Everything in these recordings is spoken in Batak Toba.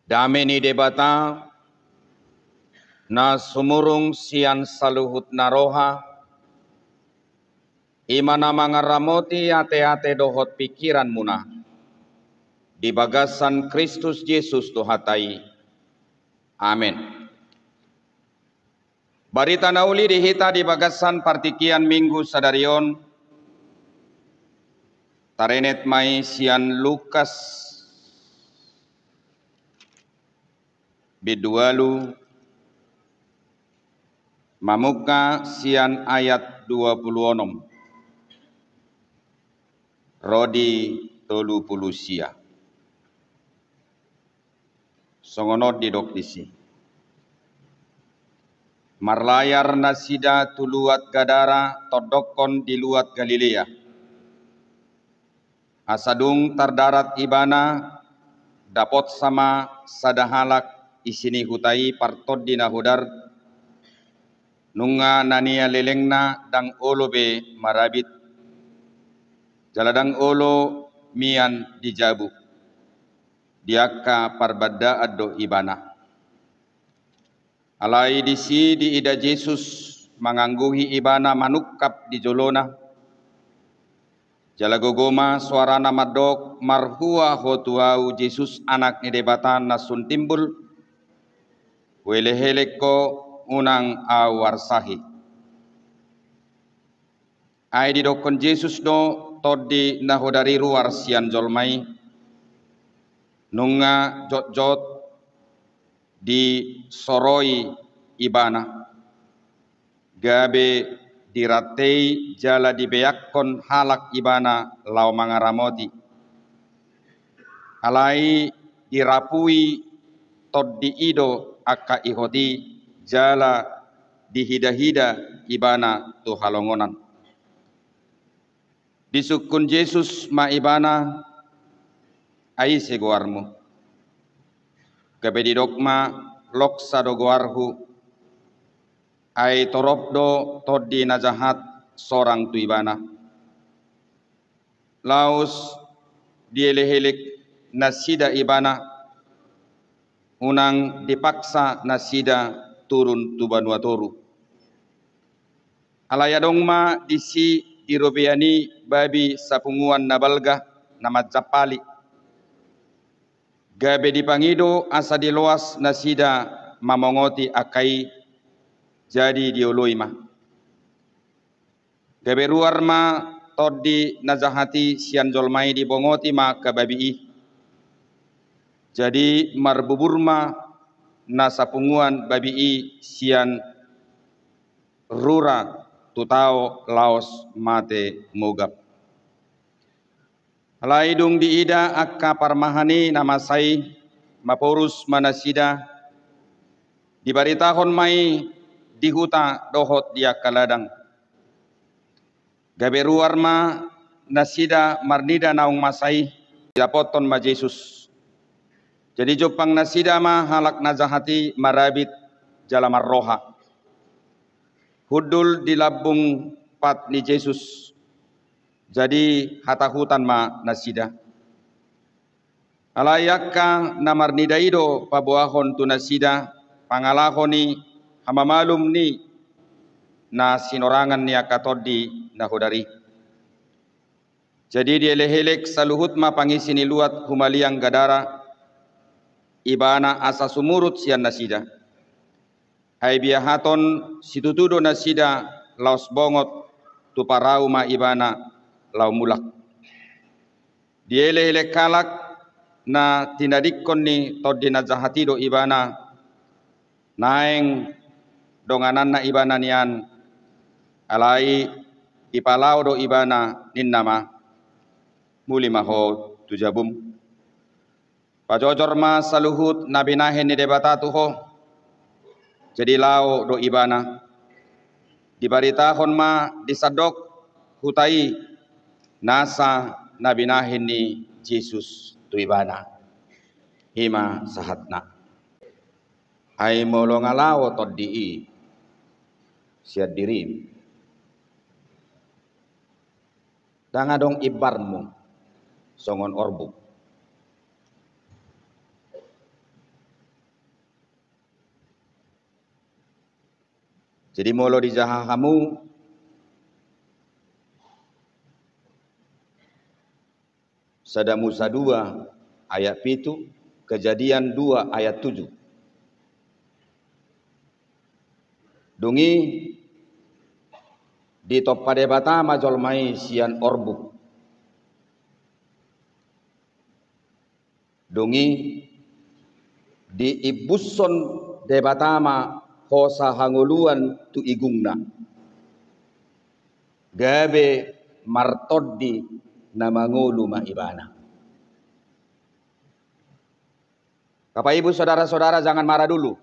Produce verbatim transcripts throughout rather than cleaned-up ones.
Dame ni Debata, na sumurung sian saluhutna roha, i ma na mangaramoti ateate dohot pingkiranmuna, di bagasan Kristus Jesus Tuhanta i. Amen. Barita na uli di hita di bagasan partingkian Minggu sadari on, tarenet ma i sian Lukas bindu ualu, mamungka sian ayat dua pulu onom ro di tolu pulu sia. Songon on didok disi: Marlayar nasida tu luat Gadara, tondokkon di luat Galilea. Asa dung tardarat ibana, dapotsa ma sada halak isi ni huta i partondi na hodar, nunga na nialelengna ndang olo be marabit, jala ndang olo mian di jabu. Di angka parbandaan do ibana. Alai disi diida Jesus, mangangguhi ibana manungkap di jolona. Jala gogo ma soarana mandok: Marhua ho tu ahu, Jesus, Anak ni Debata na sun timbul? Huelehelek ho, unang ahu arsahi. Ai didokkon Jesus do tondi na hodar i ruar sian jolma i, nunga jotjot disoroi ibana, gabe dirantei jala dibeakkon halak ibana laho mangaramoti. Alai dirapui tondi i do angka ihot i, jala dihidahida ibana tu halongonan. Disungkun Jesus ma ibana: Ai ise goarmu? Gabe didok ma: Loksa do goarhu. Ai torop do tondi na jahat sorang tu ibana. Laos dielehelek nasida ibana, unang dipaksa nasida turun tu banua toru. Alai adong ma disi di robean i babi sapunguan na balga, na manjampali. Gabe dipangido asa diloas nasida mamongoti angka i, jadi dioloi ma. Gabe ruar ma tondi na jahat i sian jolma i, dibongoti ma angka babi i. Jadi marbubur ma na sapunguan babi i sian rura tu tao laos mate mogap. Alai dung diida angka parmahan i na masa i, maporus ma nasida, dibaritahon ma i di huta dohot di angka ladang. Gabe ruar ma nasida marnida naung masa i, didapothon ma Jesus. Jadi jumpang nasida ma halak na jahat i marabit jala marroha. Hundul di lambung pat ni Jesus. Jadi hatahutan ma nasida. Alai angka na marnida i do paboahon tu nasida pangalaho ni hamamalum ni na sinorangan ni angka tondi na hodar i. Jadi dielehelek saluhut ma pangisi ni luat humaliang Gadara, ibana asa sumurut sian nasida. Ai biahaton situtu do nasida laos bongot tu parau ma ibana laho mulak. Dielehelek halak na tinadingkon ni tondi na jahat i do ibana, naeng dongananna ibana nian, alai dipalao do ibana, ninna ma: Muli ma ho tu jabum. Pajojor ma saluhut na binahen ni Debata tu ho. Jadi laho do ibana. Dibaritahon ma di sandok huta i nasa na binahen ni Jesus tu ibana. I ma sahatna. Ai molo nga laho tondi i sian dirim, ndang adong imbarmu songon orbuk. Jadi molo dijaha hamu, Sada Musa dua ayat pitu, Kejadian dua ayat tujuh. Dung i ditompa Debata ma jolma i sian orbuk. Dung i diimbushon Debata ma hosa hangoluan tu igungna. Gabe martondi na mangolu ma ibana. Bapak Ibu, saudara-saudara, jangan marah dulu.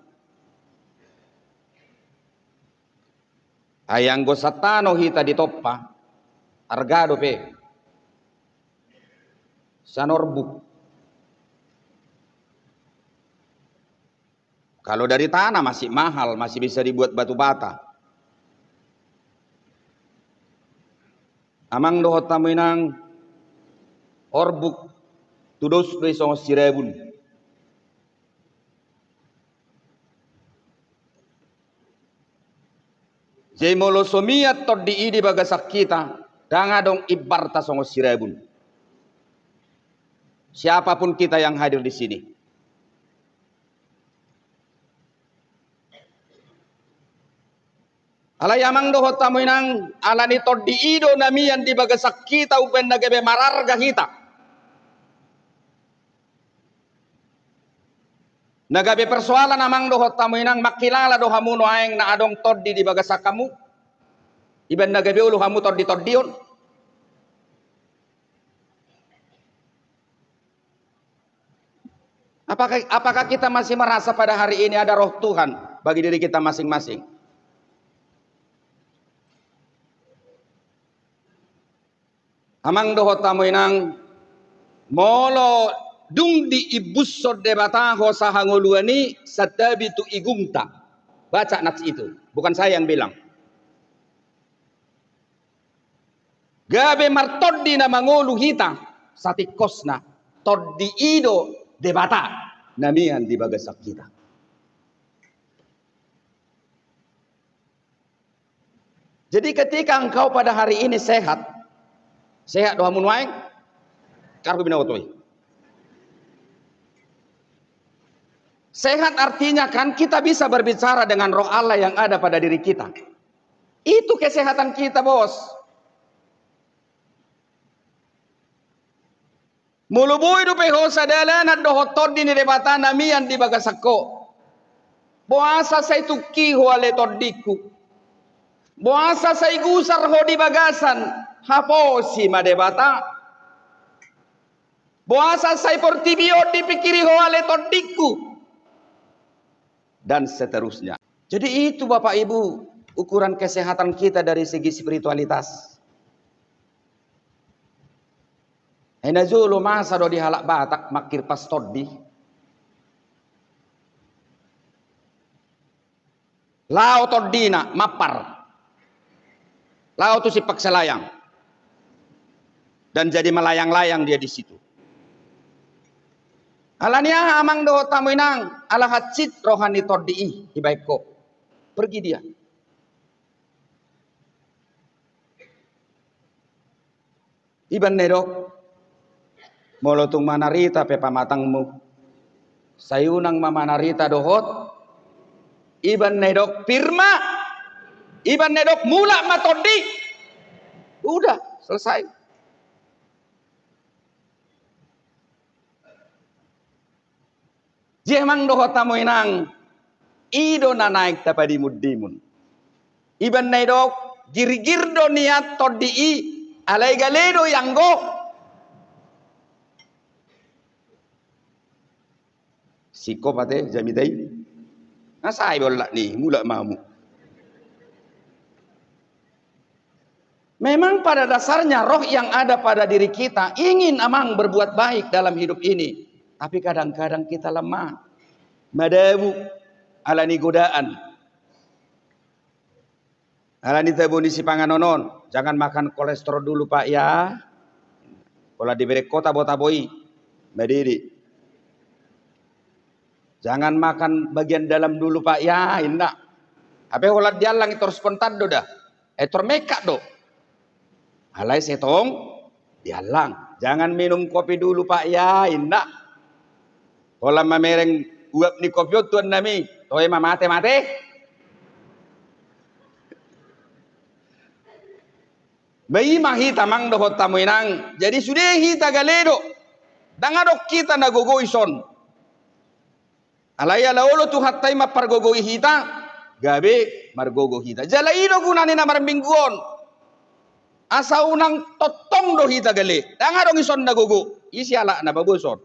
Ai anggo satano hita ditompa, arga dope. Sian orbuk. Kalau dari tanah masih mahal, masih bisa dibuat batu bata. Amang dohot hamu inang, orbuk tudos do i songon sirabun. Jadi molo so mian tondi i di bagasan hita, ndang adong imbarta songon sirabun. Siapapun kita yang hadir di sini. Alai amang dohot hamu inang, ala ni tondi i do na mian di bagasan hita umbaen na gabe mararga hita. Na gabe persoalan amang dohot hamu inang, mangkilala do hamu nuaeng na adong tondi di bagasan hamu? Ibaen na gabe olo hamu tondi-tondion? Apakah, apakah kita masih merasa pada hari ini ada Roh Tuhan bagi diri kita masing-masing? Amang dohot hamu inang, molo dung diimbushon Debata hosa hangoluan i santabi tu igungta. Baca nats itu, bukan saya yang bilang. Gabe martondi na mangolu hita, satingkosna tondi i do Debata na mian di bagasan hita. Jadi ketika engkau pada hari ini sehat, sehat do hamu nuaeng? Karhu binoto i. Sehat artinya kan kita bisa berbicara dengan Roh Allah yang ada pada diri kita. Itu kesehatan kita, Bos. Molo boi dope ho sada alaman dohot tondi ni Debata na mian di bagasan ho. Boasa sai tungki ho ale tondingku? Boasa sai gusar ho di bagasan? Haposi ma Debata. Boasa sai portibi on dipingkiri ho ale tondingku? Dan seterusnya. Jadi itu Bapak Ibu ukuran kesehatan kita dari segi spiritualitas. Ai na jolo masa do di halak Batak mangkirpas tondi. Lao tondina mampar. Lao tu Simpang Selayang. Dan jadi melayang-layang dia di situ. Ala ni aha amang dohot hamu inang, ala hansit roha ni tondi i dibaen ho. Pergi dia. Ibaen na idok, molo tung manarita pe pamatangmu, sai unang ma manarita dohot, ibaen na idok pir ma, ibaen na idok mulak ma tondi. Udah, selesai. Jadi amang dohot hamu inang, i do na naeng tapadimun-dimun. Ibaen na idok, girgir do nian tondi i, alai gale do i anggo. Singkop ate jamita i. Na sai bolat ni, mulak ma hamu. Memang pada dasarnya roh yang ada pada diri kita ingin amang berbuat baik dalam hidup ini. Tapi kadang-kadang kita lemah. Madabu ala ni godaan. Ala ni tabo ni sipanganon on. Jangan makan kolesterol dulu, Pak, ya. Pola diberek ho tabo-tabo i. Madidi. Jangan makan bagian dalam dulu, Pak, ya, inna. Hape holan diallang i tor spontan do da. Eh, tor mekak do. Alai sai tong diallang. Jangan minum kopi dulu, Pak, ya, inna. Holan mamereng uap ni kopi on tuan nami. Toe ma mate-mate. Ba i ma hita, Amang dohot hamu Inang. Jadi sude hita gale do. Ndang adong hita na gogo ison. Alai ala olo Tuhanta i mampargogoi hita, gabe margogo hita. Jala i do guna ni na marminggu on. Asa unang tongtong do hita gale. Ndang adong ison na gogo. Ise halak na paboa ison.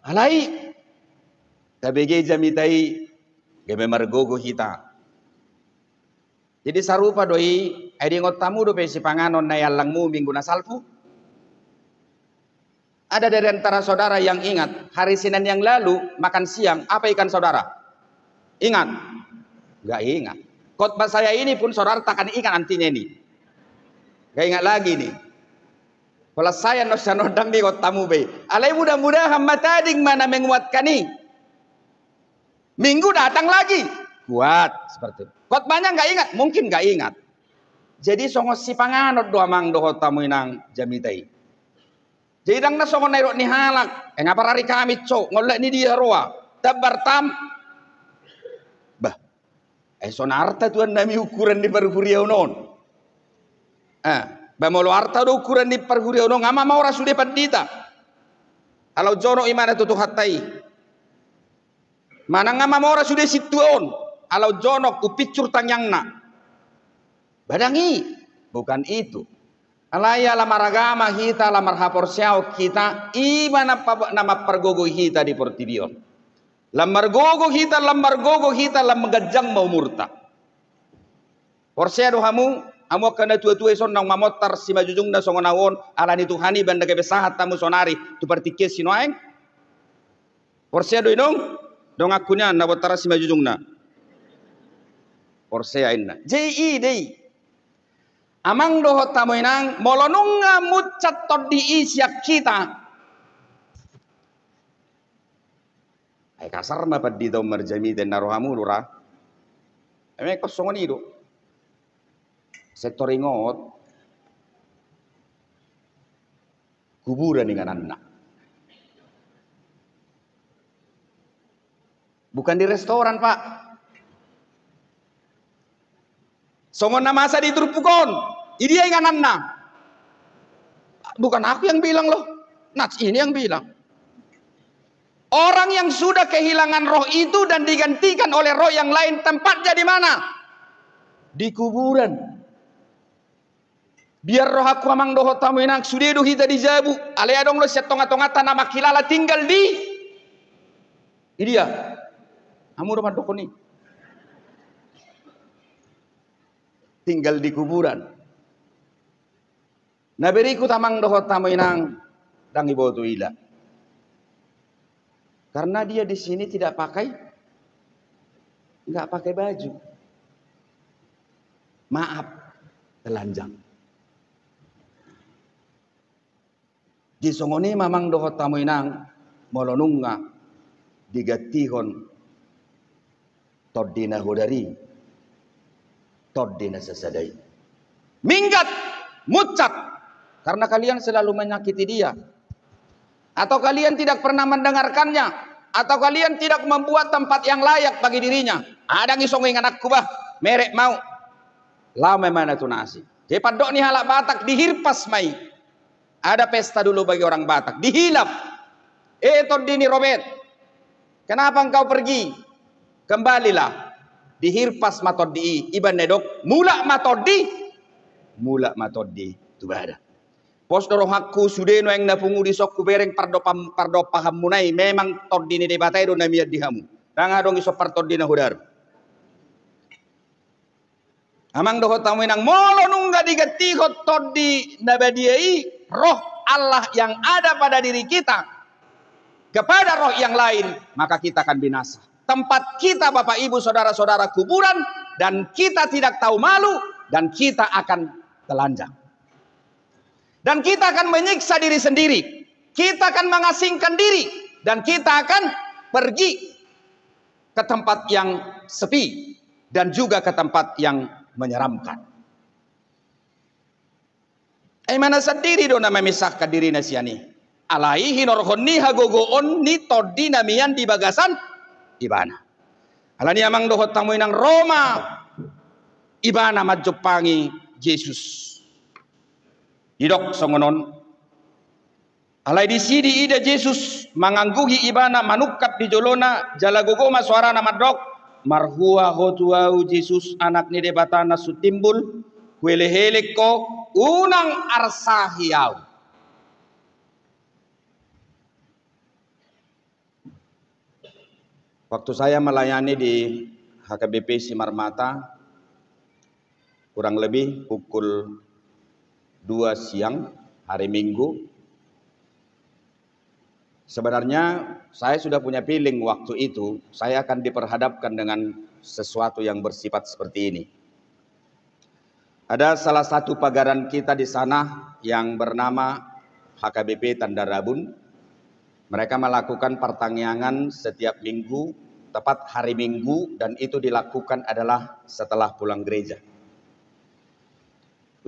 Alai tabege jamita i gabe margogo hita. Jadi sarupa do i, ai diingot hamu dope sipanganon na iallangmu minggu na salpu? Ada dari antara saudara yang ingat, hari Senin yang lalu makan siang, apa ikan saudara? Ingat? Nggak ingat. Khotbah saya ini pun saudara takkan ingat nantinya ini. Nggak ingat lagi ini. Kalau saya no sanodang diingot hamu be. Alai mudah-mudahan ma tading ma na menguatkan i. Minggu datang lagi. Kuat seperti itu. Khotbahnya nggak ingat, mungkin nggak ingat. Jadi songon sipanganon do Amang dohot hamu Inang jamita i. Jadi ndang na songon na nidok ni halak, eh, nga parari kami co, nga olat ni dia roa. Tabar tam. Bah. Eh, songon arta tuan nami ukuran ni parhuriaon on. Eh, ba molo arta do ukuran ni parhuriaon on, nga mamora sude pandita. Ala jonok imana tu Tuhanta i. Manang nga mamora sude sintua on, ala jonok umpinsur tangiangna. Ba ndang i, bukan itu. Alai ala maragama hita, ala marhaporseaon hita, i ma na mampargogoi hita di portibi on. Lam margogo hita, lam margogo hita, lam ganjang ma umurta. Porsea do hamu, hamu angka na tua-tua ison naung mamontar simanjujungna songon ahu on, ala ni Tuhan i banda gabe sahat hamu sonari tu partingkian sinuaeng? Porsea do inong? Donganku nian na bontar simanjujungna. Porsea inna. Jadi i dei. Amang dohot hamu Inang, molo nunga muncat tondi i sian hita. Ai kasar ma pandita on marjamita inna rohamu do ra. Ai mengkon songon i do. Sektor ingot. Kuburan ingananna. Bukan di restoran, Pak. Songon na masa di turpuk on, i dia ingananna? Bukan aku yang bilang loh. Nats ini yang bilang. Orang yang sudah kehilangan roh itu dan digantikan oleh roh yang lain, tempatnya di mana? Di kuburan. Biar rohangku Amang dohot hamu Inang, sude do hita di jabu, alai adong do sian tonga-tonganta na mangkilala tinggal di, di dia. Hamu do mandok i. Tinggal di kuburan. Na berikut Amang dohot hamu Inang, ndang iboto ila. Karena dia di sini tidak pakai, nggak pakai baju. Maaf, telanjang. Di songon i ma Amang dohot hamu Inang, molo nunga digantihon tondi na hodar i, tondi na sasada i. Minggat, muncat, karena kalian selalu menyakiti dia. Atau kalian tidak pernah mendengarkannya, atau kalian tidak membuat tempat yang layak bagi dirinya. Ndang i songon ingananku bah, merek mau. Laho ma imana tu na asing. Jadi pandok ni halak Batak, dihirpas ma i. Ada pesta dulu bagi orang Batak, dihilap. Eh, tondi ni Robert, kenapa engkau pergi? Kembalilah. Dihirpas ma tondi i, i ma na didok, mulak ma tondi, mulak ma tondi tu badan. Pos do rohangku, sude nuaeng na pungu dison hubereng pardompahan, pardompahanmuna i, memang tondi ni Debata i do na mian di hamu. Ndang adong ison partondi na hodar. Amang dohot hamu Inang, molo nunga digantihon tondi na badia i, Roh Allah yang ada pada diri kita, kepada roh yang lain, maka kita akan binasa. Tempat kita, Bapak Ibu, Saudara-saudara, kuburan, dan kita tidak tahu malu, dan kita akan telanjang. Dan kita akan menyiksa diri sendiri. Kita akan mengasingkan diri, dan kita akan pergi. ke tempat yang sepi dan juga ke tempat yang menyeramkan. Imana sandiri do na memisahkan dirina sian i. Alai hinorhon ni hagogoon ni Tondi na mian di bagasan ibana. Alani i amang dohot hamu inang, ro ma ibana manjumpangi Jesus. Didok songon on. Alai disi diida Jesus mangangguhi ibana, manungkap di jolona, jala gogo ma suarana mandok: Marhua ho tu ahu Jesus, Anak ni Debata na sun timbul, huelehelek ho, unang arsahi ahu. Waktu saya melayani di H K B P Simarmata, kurang lebih pukul dua siang hari Minggu, sebenarnya saya sudah punya feeling waktu itu, saya akan diperhadapkan dengan sesuatu yang bersifat seperti ini. Ada salah satu pagaran kita di sana yang bernama H K B P Tandarabun. Mereka melakukan partangiangan setiap minggu, tepat hari Minggu, dan itu dilakukan adalah setelah pulang gereja.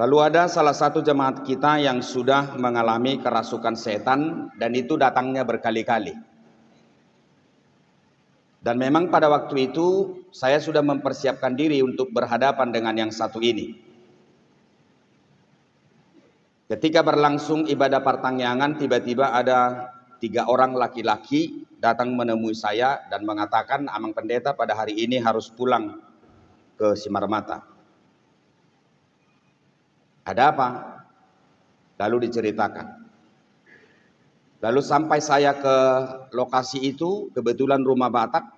Lalu ada salah satu jemaat kita yang sudah mengalami kerasukan setan, dan itu datangnya berkali-kali. Dan memang pada waktu itu saya sudah mempersiapkan diri untuk berhadapan dengan yang satu ini. Ketika berlangsung ibadah partangiangan, tiba-tiba ada tiga orang laki-laki datang menemui saya dan mengatakan, "Amang Pendeta pada hari ini harus pulang ke Simarmata." "Ada apa?" Lalu diceritakan. Lalu sampai saya ke lokasi itu, kebetulan rumah Batak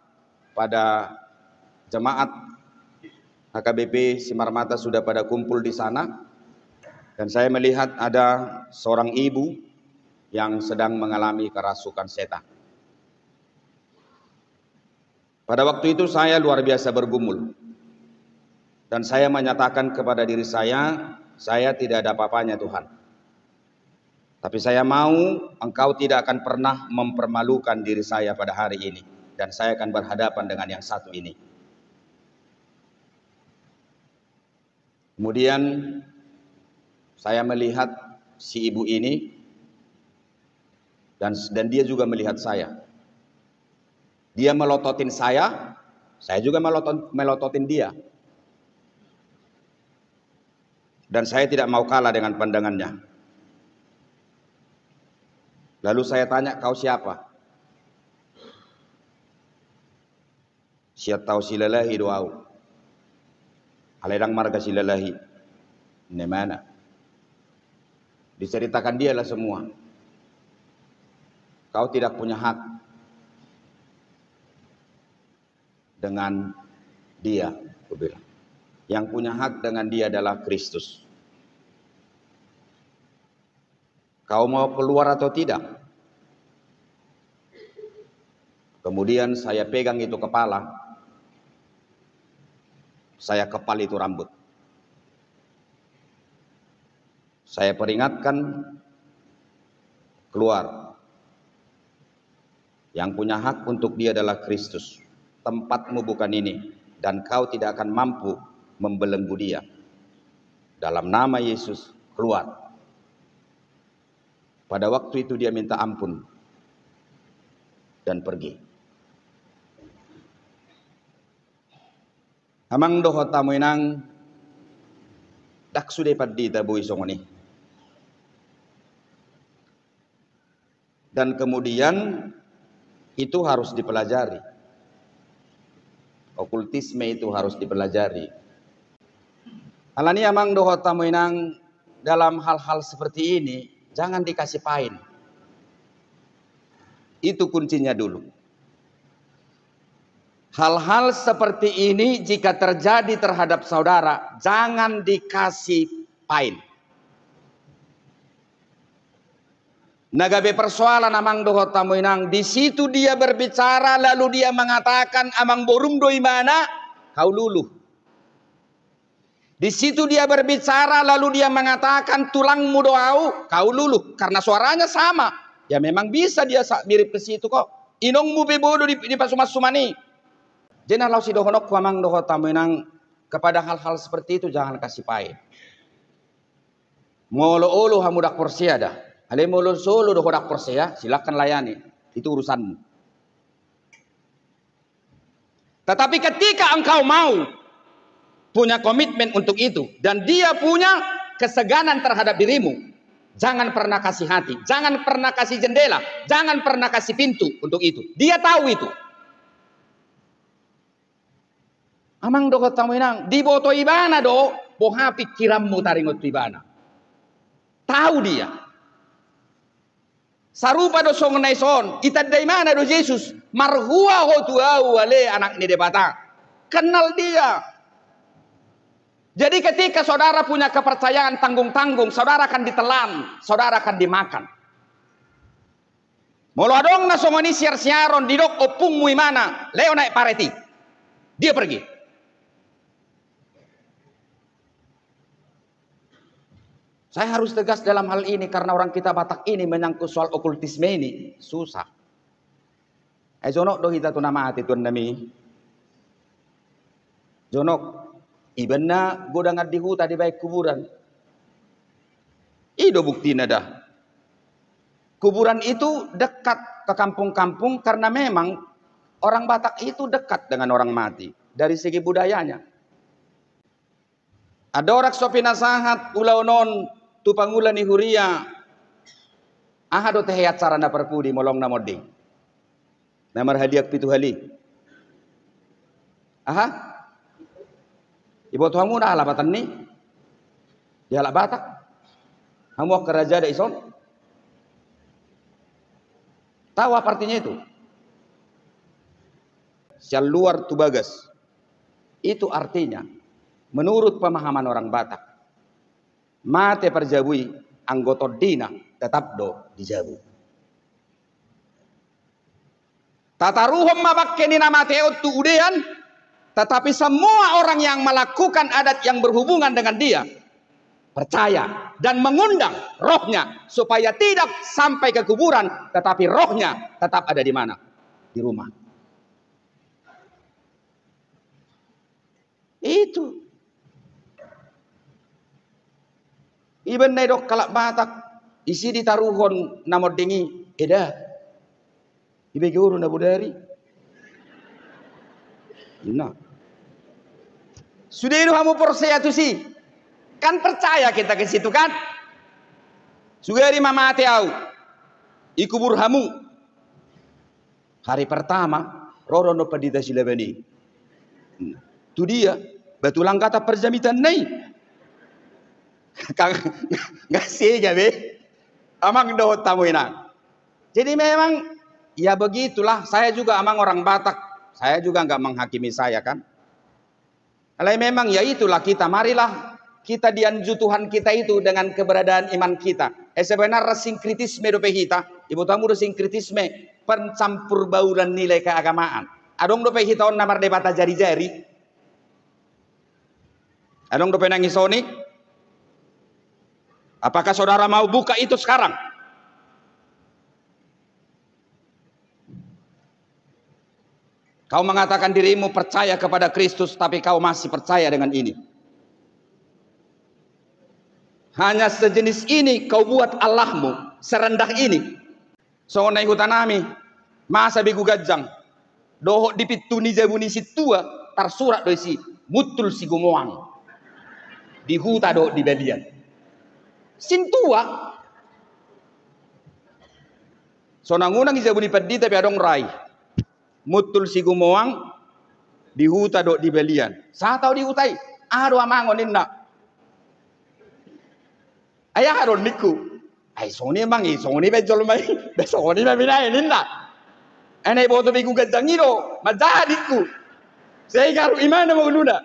pada jemaat H K B P Simarmata sudah pada kumpul di sana, dan saya melihat ada seorang ibu yang sedang mengalami kerasukan setan. Pada waktu itu saya luar biasa bergumul. Dan saya menyatakan kepada diri saya, "Saya tidak ada apa-apanya, Tuhan. Tapi saya mau Engkau tidak akan pernah mempermalukan diri saya pada hari ini. Dan saya akan berhadapan dengan yang satu ini." Kemudian saya melihat si ibu ini dan, dan dia juga melihat saya. Dia melototin saya, saya juga melotot-, melototin dia. Dan saya tidak mau kalah dengan pandangannya. Lalu saya tanya, "Kau siapa?" "Sian Tao Silalahi do ahu." "Alai ndang marga Silalahi." "Di mana?" Diceritakan dialah semua. "Kau tidak punya hak dengan dia," kubilang. "Yang punya hak dengan dia adalah Kristus. Kau mau keluar atau tidak?" Kemudian saya pegang itu kepala, saya kepal itu rambut. Saya peringatkan, "Keluar. Yang punya hak untuk dia adalah Kristus. Tempatmu bukan ini, dan kau tidak akan mampu membelenggu dia. Dalam nama Yesus, keluar." Pada waktu itu dia minta ampun dan pergi. Amang dohot hamu inang, ndang sude pandita boi songon i. Dan kemudian itu harus dipelajari. Okultisme itu harus dipelajari. Alani amang dohot hamu inang, dalam hal-hal seperti ini jangan dikasih pain. Itu kuncinya dulu. Hal-hal seperti ini jika terjadi terhadap saudara, jangan dikasih pain. Na gabe persoalan amang dohot hamu inang, di situ dia berbicara lalu dia mengatakan, "Amang borum do imana, kau luluh." Di situ dia berbicara, lalu dia mengatakan, "Tulangmu do ahu," kau luluh, karena suaranya sama. Ya, memang bisa dia sa-, mirip ke situ kok. Inongmu pe bodo di, di pasuman-suman i. Jadi na laho sidohononku amang dohot hamu inang, kepada hal-hal seperti itu jangan kasih paen. Molo olo hamu ndang porsea da. Alai molo so olo do ho ndang porsea, silakan layani. Itu urusanmu. Tetapi ketika engkau mau punya komitmen untuk itu, dan dia punya keseganan terhadap dirimu, jangan pernah kasih hati, jangan pernah kasih jendela, jangan pernah kasih pintu untuk itu. Dia tahu itu. Amang dohot hamu inang, diboto ibana do boha pikiranmu taringot tu ibana. Tahu dia. Sarupa do songon na dison, itanda ibana do Jesus, marhua ho tu ahu ale Anak ni Debata. Kenal dia. Jadi ketika saudara punya kepercayaan tanggung-tanggung, saudara akan ditelan, saudara akan dimakan. Molo adong na songon i siar-siaron didok ompungmu ibana, lehon aek paret i. Dia pergi. Saya harus tegas dalam hal ini karena orang kita Batak ini menyangkut soal okultisme ini susah. Ai jonok do hita tu na mate tuan nami. Jonok, iba na godang di huta dibaen kuburan. I do buktina da. Kuburan itu dekat ke kampung-kampung karena memang orang Batak itu dekat dengan orang mati dari segi budayanya. Andorang so pinasahat ulaon on tu pangula ni huria, aha do tehe acara na parpudi molo na monding? Na marhadiak pitu hali. Aha? Iboto hamu na halapatan ni di halak Batak? Hamu angka raja da ison? Tahu apa artinya itu? Sian luar tu bagas. Itu artinya, menurut pemahaman orang Batak, mate parjabu i anggo tondina tetap do di jabu. Tataruhon ma bangke ni na mate on tu udean, tetapi semua orang yang melakukan adat yang berhubungan dengan dia, percaya dan mengundang rohnya supaya tidak sampai ke kuburan, tetapi rohnya tetap ada di mana? Di rumah. Itu. Iba na didok halak Batak, ise ditaruhon na monding i, eda. Iba i guru na bodari. Nah. Sude do hamu porsea tusi. Kan percaya kita ke situ kan? Sugari ma mate au. Ikubur hamu. Hari pertama, ro do annon pandita Silaban i. Tu dia, batu langkatan parjamitanna i. Kan, nggak sega be. Amang dohot hamu inang. Jadi memang, ya begitulah. Saya juga amang orang Batak. Saya juga nggak menghakimi saya kan. Alai memang ya itulah kita, marilah kita dianju Tuhan kita itu dengan keberadaan iman kita. Eh, sebenarnya sinkretisme dope hita, iboto hamu do sinkretisme, pencampur bauran nilai keagamaan. Adong dope hita on na mardebata jari-jari. Adong dope nangis on i. Apakah saudara mau buka itu sekarang? Kau mengatakan dirimu percaya kepada Kristus, tapi kau masih percaya dengan ini. Hanya sejenis ini kau buat Allahmu, serendah ini. Songon na di huta nami, masa begu ganjang. Dohot di pintu ni jabu ni sintua, tarsurat do disi, Muntul Sigumoang. Di huta dohot di balian. Sintua. So na unang di jabu ni pandita pe adong ra i. Muntul Sigumoang di huta dohot di balian. Sahat au di huta i. Aha do amang on ninna. Ai aha do ningku. Ai songon i amang i, songon i baen jolma i. Baen songon i ma binaen ninna. Ai na iboto begu ganjang i do. Manjaha ningku. Sai garu imana ma uluna.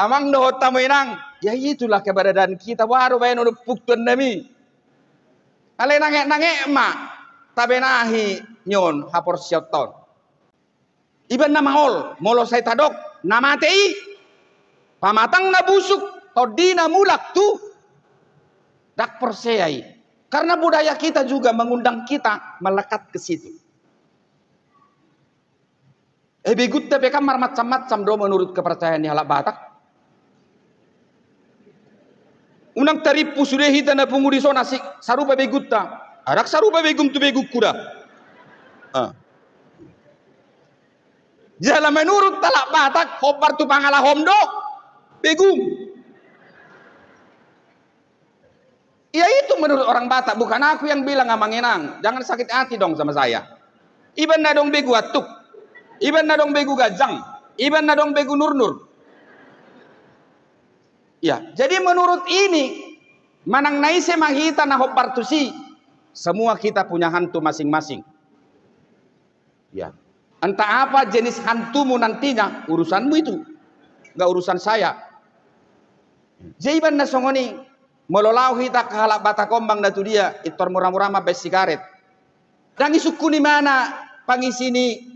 Amang dohot hamu inang. Ya itulah keberadaan kita. Boha do baen on ompung tuan nami. Alai nangek-nangek ma tabenahi nion haporseaonta on. Iba na maol, molo sai tadok, na mate i, pamatangna busuk, tondina mulak tu, ndang porsea i. Karena budaya kita juga mengundang kita melekat ke situ. Eh, begunta pe kan marmacam-macam do menurut kepercayaan ni halak Batak. Unang tarimpu sude hita na pungu dison, asing sarupa begunta. Ndang sarupa begum tu begungku da. Ah. Jala menurut halak Batak, hombar tu pangalahom do begum. Ya, itu menurut orang Batak, bukan aku yang bilang, Amang Inang. Jangan sakit hati dong sama saya. Iba na adong begu antuk, iba na adong begu ganjang, iba na adong begu nurnur. Ya, jadi menurut ini, manang na ise ma hita na hombar tusi, semua kita punya hantu masing-masing. Ya. Entah apa jenis hantumu nantinya, urusanmu itu. Nggak urusan saya. Jadi iba na songon i, molo laho hita ke halak Batak on, Amang, na tu dia, pintor mura-mura mambaen sigaret. Ndang isungkun ibana pangisi ni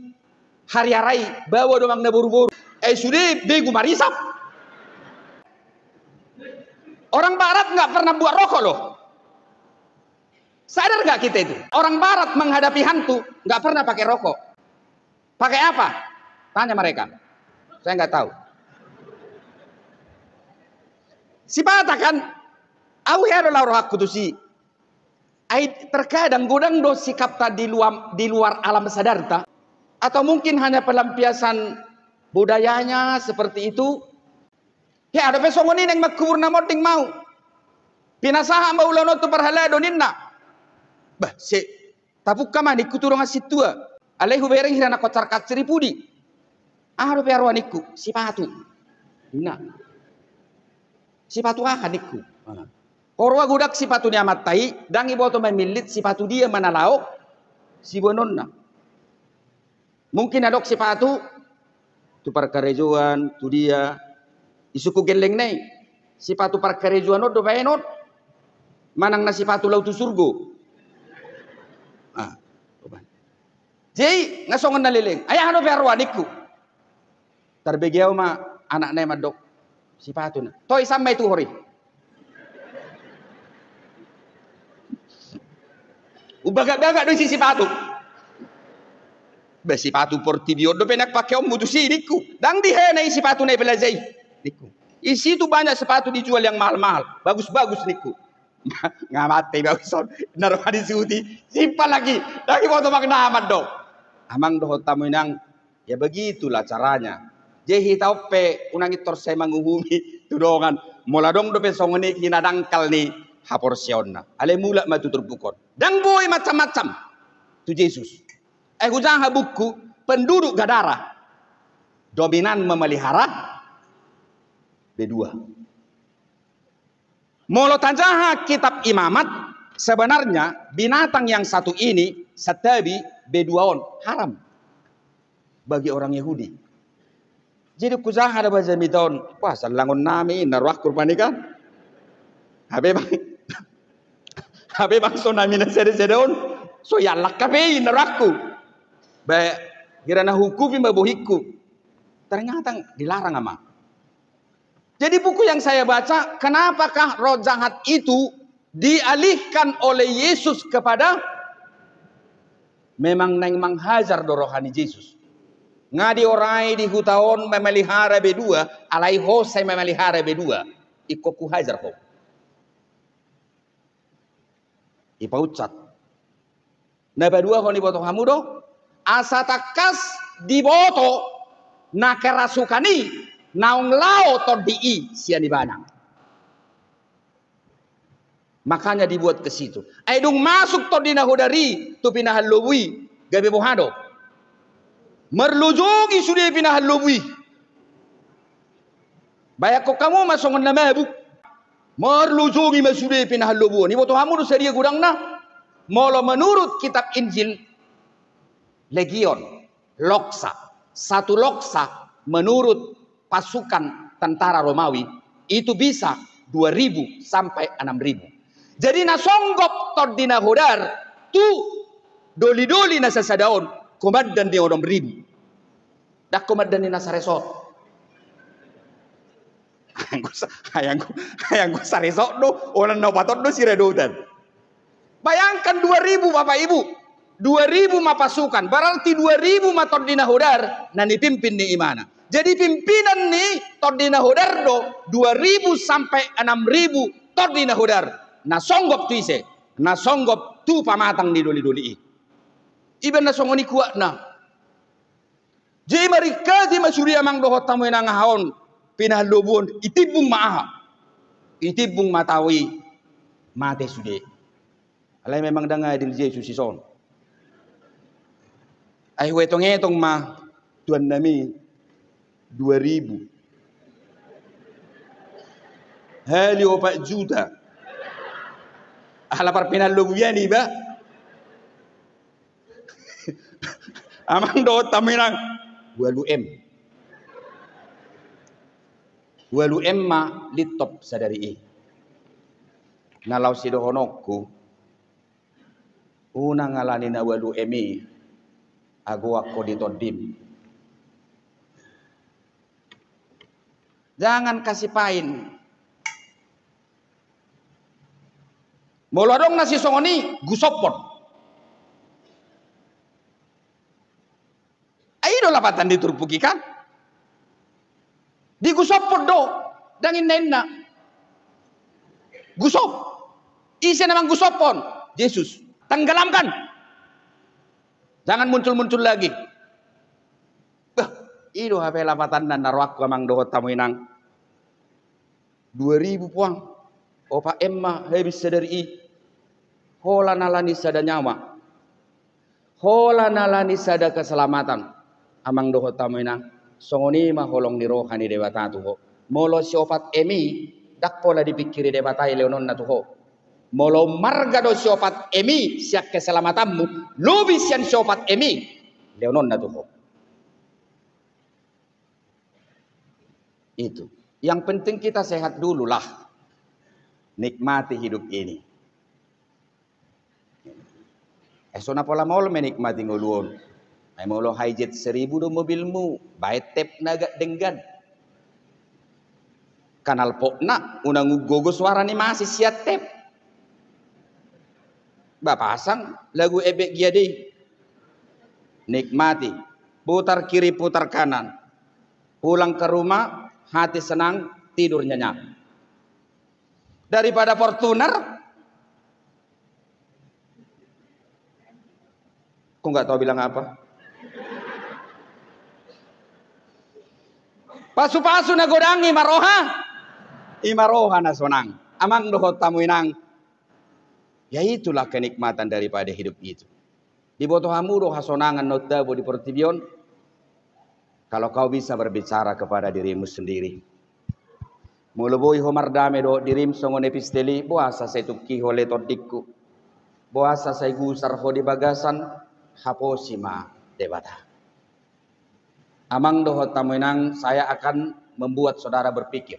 hariara i, baoa do, Amang, na boru-boru. Eh, sude begu marisap. Orang Barat nggak pernah buat rokok loh. Sadar nggak kita itu? Orang Barat menghadapi hantu nggak pernah pakai rokok. Pakai apa? Tanya mereka. Saya nggak tahu. Sipata kan, au hea do laho rohangku tusi. Ai terkadang godang do sikapta di luar, di luar alam sadarta. Atau mungkin hanya pelampiasan budayanya seperti itu. Hea dope songon i, naeng mangkubur na monding ma au. Pinasahat ma ulaon on tu parhalado, ninna. Bah, se, tapungka ma ningku tu dongan sintua. Alai hubereng hira na kocar-kacir i pudi. Aha dope haroa ningku? Sipatu. Ninna. Sipatu aha ningku? Ho roa, godang sipatu ni amanta i, ndang diboto mamillit sipatu dia ma na laho siboanonna. Mungkin adong sipatu tu parkarejoan, tu dia, isungkun gellengna i. Sipatu parkarejoan on do baenon, manang na sipatu laho tu surgo. Ah, jadi nga songon na leleng. Ai aha dope haroa ningku? Tarbege au ma anakna i mandok, sipatuna. Toe, sampe tu hori. Umbagak-bagak do isi sipatu. Bah, sipatu portibi on dope na pakeonmu tusi, ningku. Ndang dihena i sipatu na i, pelaja i, ningku. Isi tu banyak sepatu dijual yang mahal-mahal, bagus-bagus, ningku. Nga mate bagus on, na ro disuti. Simpal lagi. Ndang diboto, Amang, na aman do. Amang, dohot hamu, Inang, ya begitulah caranya. Jadi hita on pe unang pintor sai manguhumi tu dongan. Molo adong dope songon i, hina dangkal ni haporseaonna. Alai mulak ma tu turpuk on. Ndang boi macam-macam tu Jesus. Ai hujaha buku penduduk Gadara dominan memelihara bedua. Molo tajaha kitab Imamat, sebenarnya binatang yang satu ini, santabi, bedua on haram bagi orang Yahudi. Jadi hujaha do ba jamita on, wah, sallangon nami, ninna rohangku rupani kan. Hape bang, hape bangso nami na sada-sada on so iallang hape i, ninna rohangku. Ba hira na huhukupi ma bohingku. Ternyata dilarang, Amang. Jadi buku yang saya baca, kenapakah roh jahat itu dialihkan oleh Yesus kepada, memang naeng manghajar do roha ni Jesus. Nga diorai di huta on memelihara bedua, alai ho sai memelihara bedua. Ingkon huhajar ho. Ipaunsat. Na paduahon, iboto hamu do, asa tangkas diboto na kerasukan i naung laho tondi i sian ibana. Makanya dibuat ke situ. Ai dung masuk tondi na hodar i tu pinahan lobu i, gabe boha do? Marlojongi sude pinahan lobu i. Bayangkon hamu ma songon na mabuk. Marlojongi ma sude pinahan lobu on. Iboto hamu do sadia godangna? Molo menurut kitab Injil, legion, loksa. Satu loksa menurut pasukan tentara Romawi itu bisa dua ribu sampai enam ribu. Jadi na songgop tondi na hodar tu doli-doli na sasada on, komandan ni onom ribu. Ndang komandan ni na saresort. Ayangku sa-, ayangku, ayangku saresort do, onan na opat on do siradotan. Bayangkan dua ribu, Bapak Ibu. Dua ribu ma pasukan, berarti dua ribu ma Tondi Nahodar na nipimpin ni imana. Jadi pimpinan ni Tondi Nahodar do dua ribu sampai enam ribu Tondi Nahodar na songgop tu ise? Na songgop tu pamatang ni doli-doli i. Iba na songon i kuatna. Jadi maringkati ma sude amang dohot hamu inang aha on, pinahan lobu on, itimbung ma aha? Itimbung ma tao i, mate sude. Alai memang ndang adil Jesus ison. Ai huetong-etong ma tuan nami dua ribu. Hali opat juta. Ala parpinallobuan iba. Amang dohot hamu inang, ualu M. Ualu M ma lintop sadari i. Na laos sidohononku, unang alani na ualu M i, agoan ho di tondim. Jangan kasih pain. Molo adong na sisongon i, gusophon. Ai i do lapatan ni turpuk i kan? Digusophon do, ndang inna-inna. Gusop. Ise na manggusophon? Jesus. Tenggelamkan. Jangan muncul-muncul lagi. Bah, i do hape lapatanna na rohangku amang dohot hamu inang. Dua ribu puang. Opat M ma habis sadari i. Holan alani sada nyawa. Holan alani sada keselamatan. Amang dohot hamu inang. Songon i ma holong ni roha ni Debata tu ho. Molo siopat M i, ndang pola dipingkiri Debata i leononna tu ho. Molo marga do siopat M i sian keselamatanmu, lobi sian siopat M i leononna tu ho. Itu. Yang penting kita sehat dulu lah. Nikmati hidup ini. Eh, so na pola maol menikmati ngolu on. Ai molo Hijet seribu do mobilmu, baen tep na agak denggan. Knalpotna, unang unggogo suara ni masi sian tep. Ba pasang lagu Ebek Gia dei. Nikmati. Putar kiri, putar kanan. Pulang ke rumah, hati senang, tidur nyenyak. Daripada Fortuner, kok nggak tahu bilang apa? Pasu-pasu na godang i ma roha, i ma roha na sonang. Amang dohot hamu inang. Ya itulah kenikmatan daripada hidup itu. Diboto hamu do hasonangan na umtabo di portibi on? Kalau kau bisa berbicara kepada dirimu sendiri. Molo boi ho mardame dohot dirim songon epistel i, boasa sai tungki ho ale tondingku? Boasa sai gusar ho di bagasan? Haposi ma Debata. Amang dohot hamu inang, saya akan membuat saudara berpikir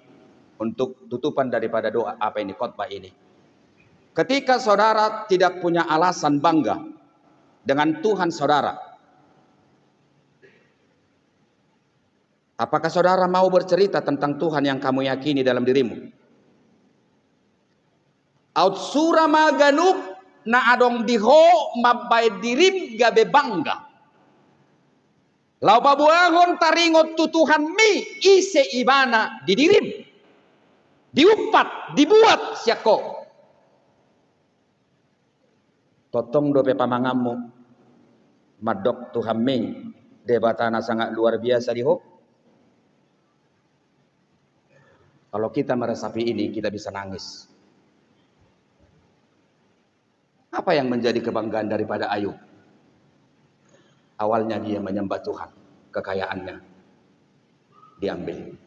untuk tutupan daripada doa apa ini, khotbah ini. Ketika saudara tidak punya alasan bangga dengan Tuhan saudara, apakah saudara mau bercerita tentang Tuhan yang kamu yakini dalam dirimu? Aut sura ma ganup na adong di ho mambaen dirim gabe bangga. Laho paboahon taringot tu Tuhanmi ise ibana di dirim. Diumpat, dibuat sian ho. Tongtong dope pamanganmu mandok Tuhanmi Debata na sangat luar biasa di ho? Kalau kita meresapi ini, kita bisa nangis. Apa yang menjadi kebanggaan daripada Ayub? Awalnya dia menyembah Tuhan, kekayaannya diambil.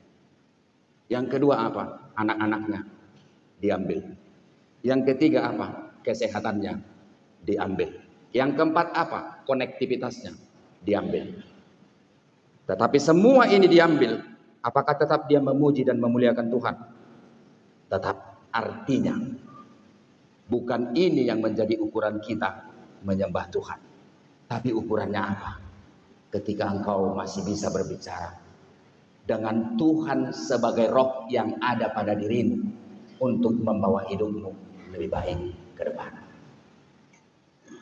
Yang kedua apa? Anak-anaknya diambil. Yang ketiga apa? Kesehatannya diambil. Yang keempat apa? Konektivitasnya diambil. Tetapi semua ini diambil, apakah tetap dia memuji dan memuliakan Tuhan? Tetap. Artinya, bukan ini yang menjadi ukuran kita menyembah Tuhan. Tapi ukurannya apa? Ketika engkau masih bisa berbicara dengan Tuhan sebagai roh yang ada pada dirimu untuk membawa hidupmu lebih baik ke depan.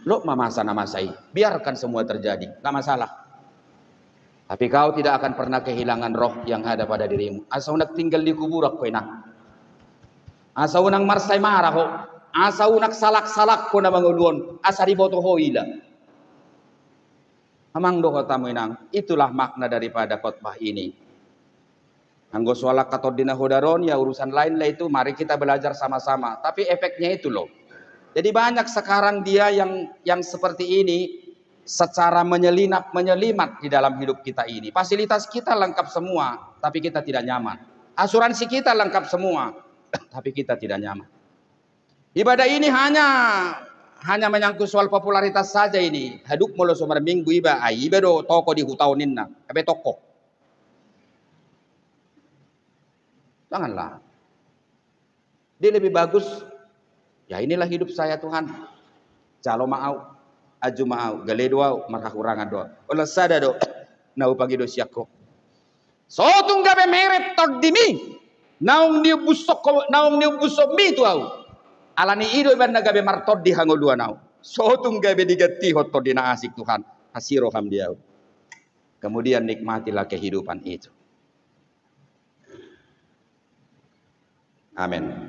Lot ma masa na masa i, biarkan semua terjadi, nggak masalah. Tapi kau tidak akan pernah kehilangan roh yang ada pada dirimu. Asa unang tinggal di kuburan ho, inang. Asa unang marsaemara ho. Asa unang salak-salak ho na mangolu on. Asa diboto ho ila. Amang dohot hamu inang, itulah makna daripada khotbah ini. Anggo soal angka tondi na hodar on, ya urusan lain lah itu, mari kita belajar sama-sama. Tapi efeknya itu loh. Jadi banyak sekarang dia yang yang seperti ini secara menyelinap menyelimat di dalam hidup kita ini. Fasilitas kita lengkap semua, tapi kita tidak nyaman. Asuransi kita lengkap semua, tapi kita tidak nyaman. Ibadah ini hanya hanya menyangkut soal popularitas saja ini. Haduk molo so marminggu iba, ai iba do toko di huta on ninna. Ebe toko. Janganlah. Dia lebih bagus, ya inilah hidup saya Tuhan. Jalo ma au, aju ma au, gale do au, marhahurangan do au. Olo sada do na hupangido sian ho. So tung gabe meret tondimi naung niumbushon, naung niumbushonmi tu au. Alani i do iban na gabe martondi hangoluan au. So tung gabe digantihon tondi na asing Tuhan, asi roham di au. Kemudian nikmatilah kehidupan itu. Amin.